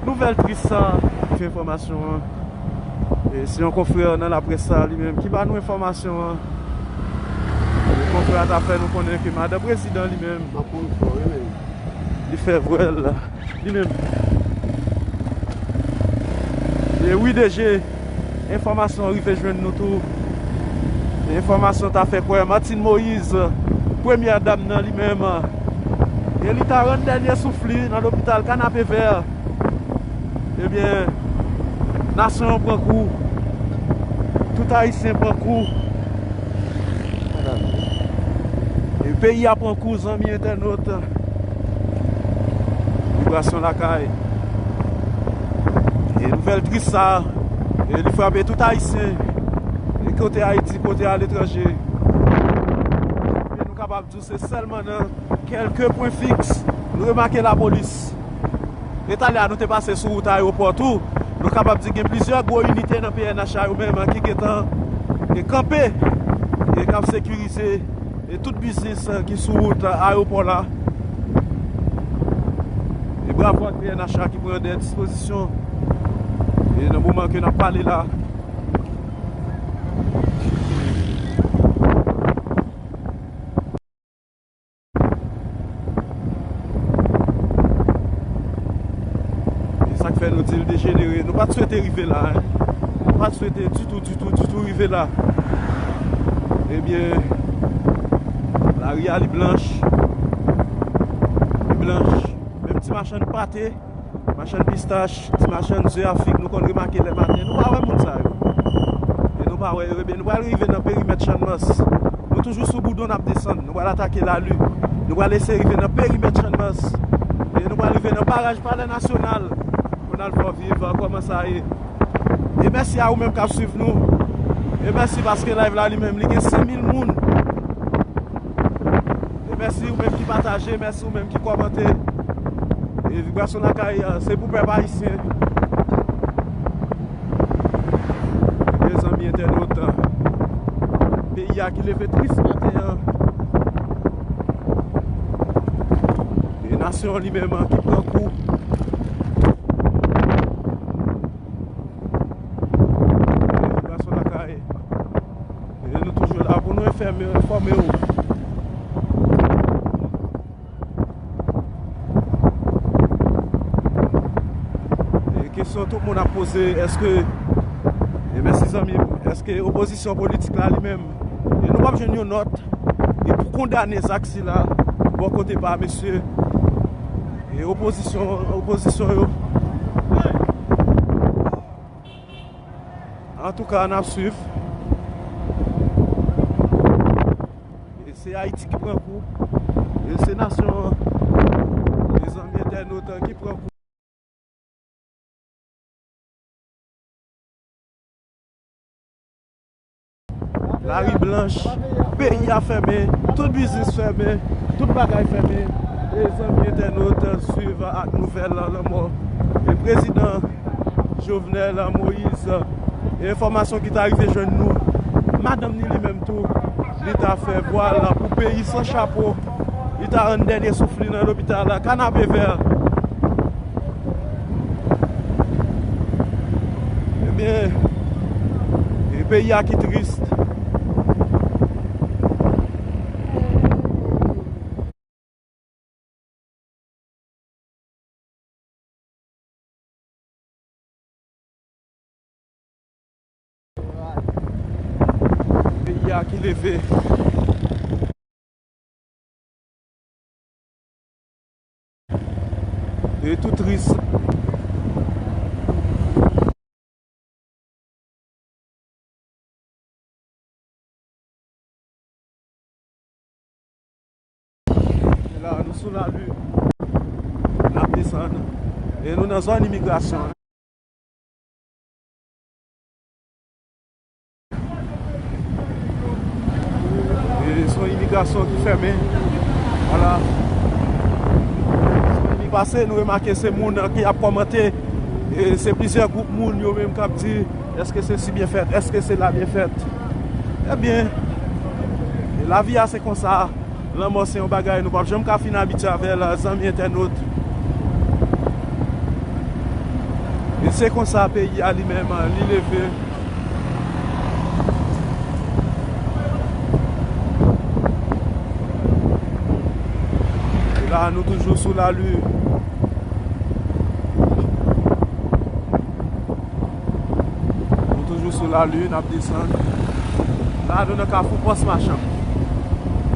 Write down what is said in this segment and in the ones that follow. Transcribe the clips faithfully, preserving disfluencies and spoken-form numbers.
Nouvèl tris sa, fè enfòmasyon an. E se yon konfrè nan laprès sa li menm ki ba nou enfòmasyon an. E konfrè a ta fè nou konnen ke madan prezidan li menm, li fè vwèl li menm. E wi, D G, enfòmasyon rive jwenn nou tou. E enfòmasyon ta fè kwè Martine Moïse, premyè dam nan li menm, e li ta rann dènye souf li nan lopital Kanapevè. Ebyen, nasyon an pran kou. Tout Ayisyen pran kou. E peyi a pran kou, zanmi entènot. Vibrasyon Lakay. E nouvèl tris sa, e li frape tout Ayisyen. E kote Ayiti, kote aletranje. E nou kapab di w se sèlman nan kèlke pwen fiks nou remake lapolis. E talè a nou te pase sou wout ayewopò tou. Nou kapab di gen plizyè gwo inite nan P N H a yo menm ki gentan e kanpe e k ap sekirize e tout biznis ki sou wout ayewopò la. E bravo ak P N H a ki pran dè dispozisyon. E nan moman ke n ap pale la, e sa k fè nou di l dejenere. Nou pa t swete rive la, en. Nou pa t swete ditou, ditou, ditou rive la. Ebyen, lari a li blanch. Li blanch. Menm ti machann pate, machann pistach, ti machann ze Afrik, nou konn remake lè maten. Nou pa wè moun sa yo. E nou pa wè yo. Ebyen, nou pral rive nan perimèt Channmas. Nou toujou sou Boudon, n ap desann. Nou pral atake Lali. Nou pral eseye rive nan perimèt Channmas. E nou pral rive nan baraj Palè Nasyonal. Pou n al fè w viv kòman sa ye. E mèsi a ou menm k ap swiv nou. E mèsi paske live la li menm, li gen senk mil moun. E mèsi ou menm ki pataje, mèsi ou menm ki kòmante. E Vibrasyon Lakay, se pou pèp ayisyen. Ebyen, zanmi entènot, peyi a ki leve tris maten an. E nasyon an li menm ki pran kou. Vibrasyon Lakay. E nou toujou la pou nou enfòme, enfòme w. E kesyon tout moun ap poze, èske, e mèsi zanmi m, èske opozisyon politik la li menm, e nou p ap jwenn yon nòt, e pou kondane zak sila, bò kote pa mesye, e opozisyon, opozisyon yo. Antouka, n ap swiv. E se Ayiti ki pran kou. E se nasyon an, mezanmi entènot, ki pran kou. Lari blanch, peyi a fèmen, tout biznis fèmen, tout bagay fèmen. E zanmi entènot, swiv ak nouvèl lanmò e prezidan Jovenel Moïse. E enfòmasyon ki ta rive jwenn nou, madanm ni li menm tou, li ta fè vwal pou peyi san chapo. Li ta rann dènye souf li nan lopital Kanapevè. Ebyen, e peyi a ki tris. Peyi a ki leve. E tou tris. E la, nou sou Lali. N ap desann. E nou nan zòn imigrasyon. E se yon imigrasyon ki fèmen. Vwala. Pase, nou remake se moun ki ap kòmante. E se plizyè gwoup moun yo menm k ap di, èske se si byen fèt, èske se la byen fèt? Ebyen, lavi a se konsa. Lanmò se yon bagay nou p ap janm ka fin abitye avè l, zanmi entènot. E se konsa peyi a li menm, li leve. E la, nou toujou sou lali. Nou toujou sou lali, n ap desann. La, nou nan kafou Pòs Machan.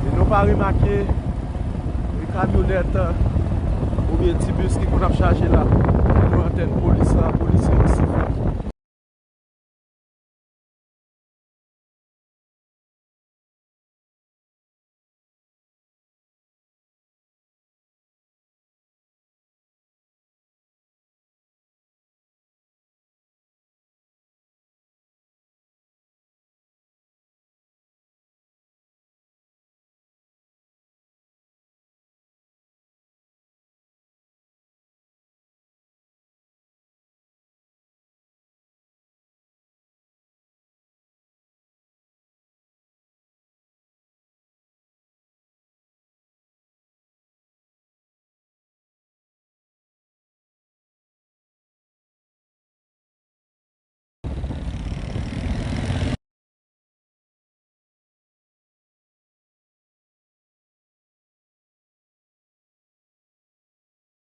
E nou pa remake e kamyonèt oubyen ti bis ki konn ap chaje la. E nou antèn polis la, polisye yo sifle.